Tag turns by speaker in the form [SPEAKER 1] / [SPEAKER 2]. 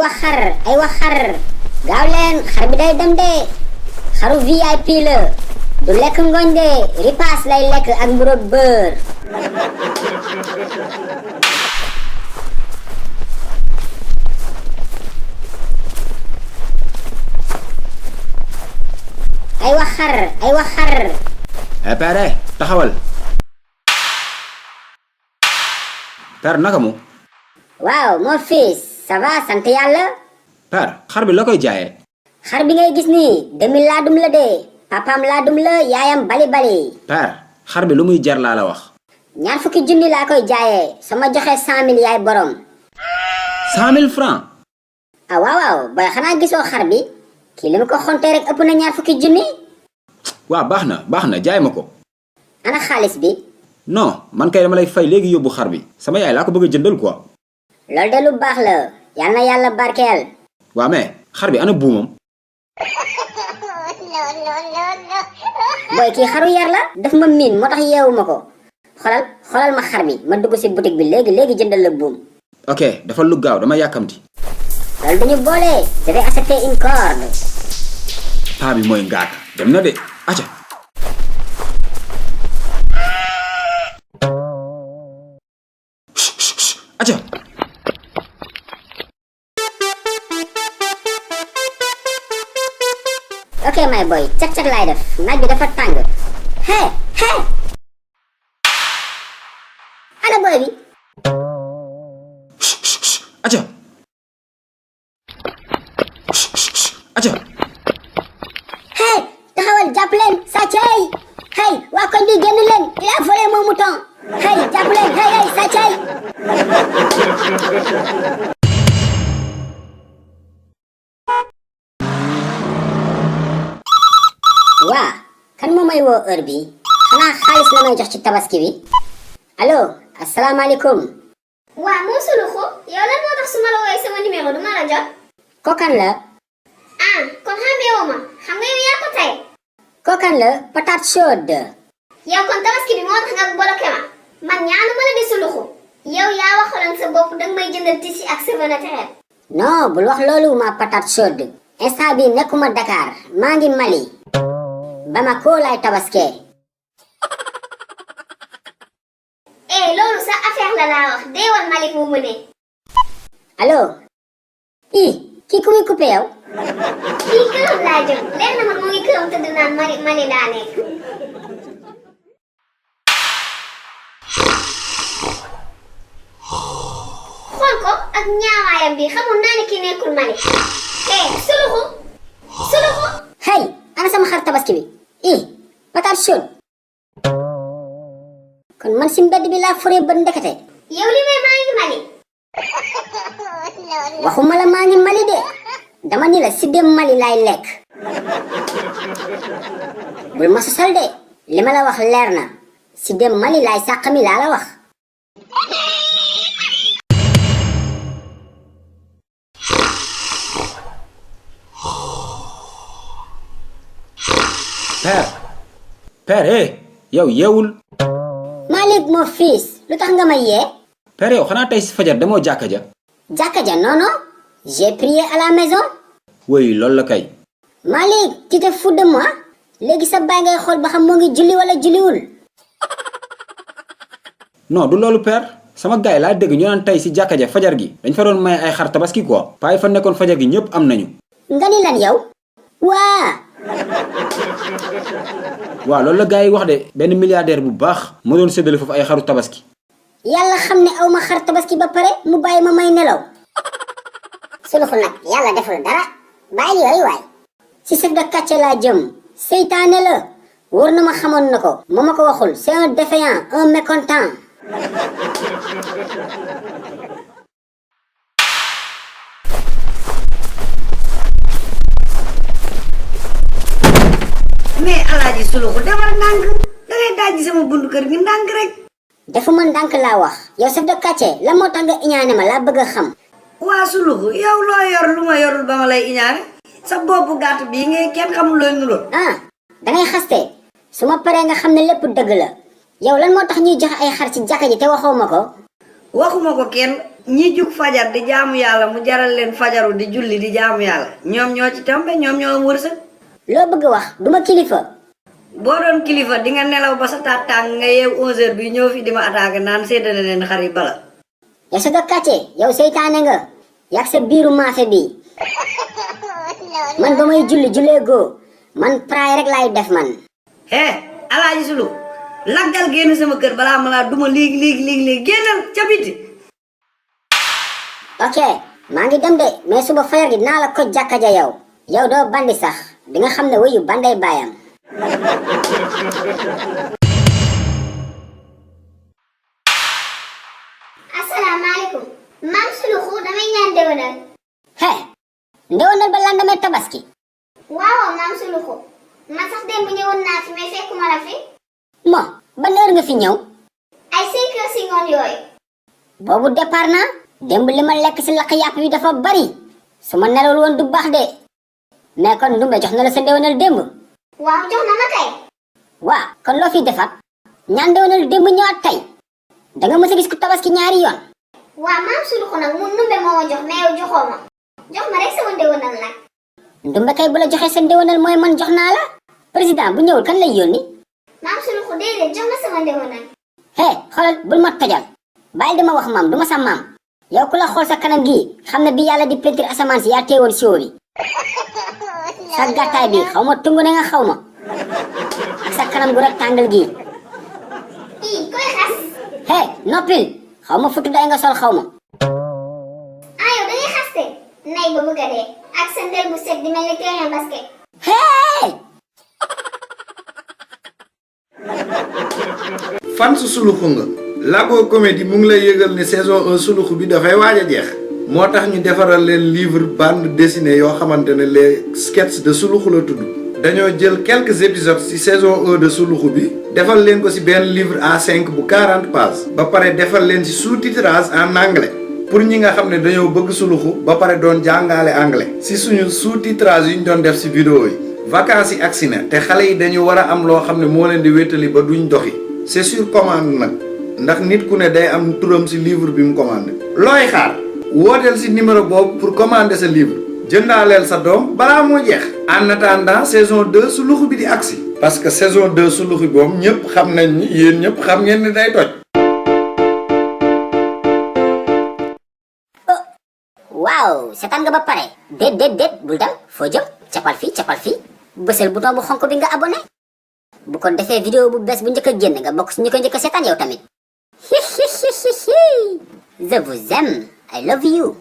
[SPEAKER 1] ay wax xar gaaw leen xar bi day dem de xaru VIP la du lekk ngooñ de ripaas lay lekk ak mburu beurre ay wax xar
[SPEAKER 2] père taxawal père naka mu
[SPEAKER 1] waaw mon fils ça va sant yàlla
[SPEAKER 2] père xar bi la koy jaayee
[SPEAKER 1] xar bi ngay gis nii demi laadum la de papaam laadum la yaayam bali
[SPEAKER 2] père xar bi lu muy jar laa la wax
[SPEAKER 1] ñaar fukki junni laa koy jaayee sama joxe 100 000 yaay borom
[SPEAKER 2] 100 000 francs
[SPEAKER 1] ah waaw booy xanaa gisoo xar bi kii li mu ko xontee rek ëpp na ñaar fukki junni
[SPEAKER 2] waaw baax na jaay ma ko
[SPEAKER 1] ana xaalis bi
[SPEAKER 2] non man kay dama lay fay léegi yóbbu xar bi sama yaay laa ko bëgg a jëndal quoi
[SPEAKER 1] loolu de lu baax la yal na yàlla barkeel
[SPEAKER 2] waaw mais xar bi ana buumam
[SPEAKER 1] booy kii xaru yar la daf ma miin moo tax yeewu ma ko xoolal ma xar bi ma dugg si boutique bi léegi jëndal la buum
[SPEAKER 2] ok dafa lu gaaw dama yàkkamti
[SPEAKER 1] loolu duñu boole je vais accepter une corde
[SPEAKER 2] paa bi mooy ngaaka dem na de aca aca
[SPEAKER 1] ok my boy cak laay def naaj bi dafa tàng hey ana boy bi
[SPEAKER 2] aca
[SPEAKER 1] hey taxawal jàpp leen sàccay hey waa koñ bi génn leen il a volé mon mouton hey jàpp leen hey sàccay waa kan moo may woo heure bi xanaa xaalis la may jox ci tabaski bi allo asalaamaaleykum
[SPEAKER 3] waa moom Souloukhou yow lan moo tax su ma la woowee sama numéro du ma la jot
[SPEAKER 1] kokan la
[SPEAKER 3] ah kon xàmmeewoo ma xam nga yow yaa ko tey
[SPEAKER 1] kokan la patate chaude
[SPEAKER 3] yow kon tabaski bi moo tax nga bloqué ma man ñaanu ma la di Souloukhou yow yaa waxaloon sa bopp danga may jëndal tissu ak cheveux naturel
[SPEAKER 1] non bul wax loolu ma patate chaude instant bi nekkuma Dakar maa ngi Mali Bamako laay tabaskee
[SPEAKER 3] loolu sa affaire la laa wax deewal Mali fu mu ne
[SPEAKER 1] allo kii ku muy coupé yow
[SPEAKER 3] kii këram laa jëm leer na man moo ngi këram tëdd naan Mali laa nekk xool ko ak ñaawaayam bi xamul naa ne kii nekkul Mali Souloukhou
[SPEAKER 1] hey ana sama xar tabaski bi patate chaude kon man si mbedd bi laa foree bët ndekete
[SPEAKER 3] yow li may maa ngi Mali
[SPEAKER 1] waxuma la maa ngi Mali de dama ni la si dem Mali laay lekk bul ma sosal de li ma la wax leer na si dem Mali laay sàq mi laa la wax
[SPEAKER 2] père yow yeewul
[SPEAKER 1] Malick mon fils lu tax nga ma yee
[SPEAKER 2] père yow xanaa tey si fajar demoo jàkka ja
[SPEAKER 1] non j'ai prié à la maison
[SPEAKER 2] woy loolu la kay
[SPEAKER 1] Malick tu te fous de moi léegi sa baay ngay xool ba xam moo ngi julli wala julliwul
[SPEAKER 2] non du loolu père sama gaay laa dégg ñu naan tey si jàkka ja fajar gi dañ fa doon may ay xar tabaski quoi paay fa nekkoon fajar gi ñëpp am nañu
[SPEAKER 1] nga ni lan yow
[SPEAKER 2] waaw loolu la gars yi wax de benn milliardaire bu baax moo doon séddale foofu ay xaru tabaski
[SPEAKER 1] yàlla xam ne aw ma xar tabaski ba pare mu bàyyi ma may nelaw Souloukhou nag yàlla deful dara bàyyi yooyu waay si chef de quartier laa jëm seytaane la wóor na ma xamoon na ko moo ma ko waxul c'est un défaillant un mécontent
[SPEAKER 4] mais alaaji Souloukhou defar ndànk dangay dajji sama buntu kër gi ndànk rek
[SPEAKER 1] defuma ndànk laa wax yow chef de quartier la moo tax nga iñaane ma laa bëgg a xam
[SPEAKER 4] waa Souloukhou yow loo yor lu ma yorul ba ma lay iñaane sa boppu gàtt bii ngay kenn xamul looy nuróol
[SPEAKER 1] dangay xaste su ma paree nga xam ne lépp dëgg la yow lan moo tax ñuy joxe ay xar ci jàkka ji te waxoo ma ko
[SPEAKER 4] waxuma ko kenn ñi juk fajar di jaamu yàlla mu jaral leen fajaru di julli di jaamu yàlla ñoom ñoo ci tombe ñoom ñoo wërsëg.
[SPEAKER 1] loo bëgg wax duma kilifa.
[SPEAKER 4] boo doon kilifa di nga nelaw ba sa taat tàng nga yeew 11h bi ñëw fi di ma attaqué naan séddale leen xar yi bala.
[SPEAKER 1] ya sa kàcce yow seytaane nga yak sa biiru maafe bi man ba may jullee goo man praay rek laay def man.
[SPEAKER 4] Alaaji Sulu laggal génn sama kër balaa ma laa duma léegi génnal ca biti.
[SPEAKER 1] ok maa ngi dem de mais suba fajar gi naa la ko jàkka ja yow doo bandi sax di nga xam ne wuyu banday baayam.
[SPEAKER 3] asalaamaaleykum maam Souloukhou damay ñaan déwénal.
[SPEAKER 1] ndéwénal ba lan damay tabaski.
[SPEAKER 3] waaw maam Souloukhou man sax démb ñëwoon naa fi mais fekkuma la fi.
[SPEAKER 1] ban heure nga fi ñëw.
[SPEAKER 3] ay 5 heures si ngoon yooyu.
[SPEAKER 1] boobu départ naa démb li ma lekk si lakk yàpp bi dafa bari su ma nelawul woon du baax de mais kon Ndumbe jox na la sa ndéwénal démb.
[SPEAKER 3] waaw jox na ma kay.
[SPEAKER 1] waa kon loo fi defaat ñaan ndéwénal démb ñëwaat tey danga mës a gis ku tabaski ñaari yoon.
[SPEAKER 3] waa maam Souloukhou nag mu Ndumbe moo ma jox mais yow joxoo ma jox ma rek sama ndéwénal nag.
[SPEAKER 1] Ndumbe kay bu la joxee sa ndéwénal mooy man jox naa la président bu ñëwul kan lay yónni.
[SPEAKER 3] maam Souloukhou déedéet jox ma sama ndéwénal.
[SPEAKER 1] xoolal bul ma tojal bàyyi dama wax maam duma sa maam yow ku la xool sa kanam gii xam ne bi yàlla di peinture asamaan si yaa teewoon siwo bi sa gàttaay bi xaw ma tungu ne nga xaw ma ak sa kanam gu rek tàngal gii.
[SPEAKER 3] koy xas.
[SPEAKER 1] noppil xaw ma futu day nga sol xaw ma.
[SPEAKER 3] yow dañuy xaste nay ba bëgg a dee ak sa ndel bu set di mel ni terrain basket.
[SPEAKER 5] fan su Souloukhou nga Lagocomedy mu ngi lay yëgal ne saison 1 Souloukhou bi dafay waaj a jeex moo tax ñu defaral leen livre bande dessinée yoo xamante ne les sketchs de Souloukhou la tudd dañoo jël quelques épisodes ci saison 1 de Souloukhou bi defal leen ko ci benn livre A5 bu 40 pages ba pare defal leen ci sous-titrage en anglais pour ñi nga xam ne dañoo bëgg Souloukhou ba pare doon jàngale anglais ci suñu sous-titrage yi ñu doon def ci vidéo yi vacances yi agsi na te xale yi dañu war a am loo xam ne moo leen di wéttali ba duñ doxi c'est sur commande nag ndax nit ku ne day am turam ci livre bi mu commandé looy xaar wooteel ci numéro boobu pour commander sa livre jëndaaleel sa doom balaa moo jeex en attendant saison 2 Souloukhou bi di agsi parce que saison 2 Souloukhou boobu ñëpp xam nañ ni yéen ñëpp xam ngeen ni day toj.
[SPEAKER 1] waaw seetaan nga ba pare déet bul dem foo jëm capal fii bësal bouton bu xonk bi nga abonné bu ko defee vidéo bu bees bu njëkk a génn nga bokk si ñu ko njëkk a seetaan yow tamit je vous aime I love you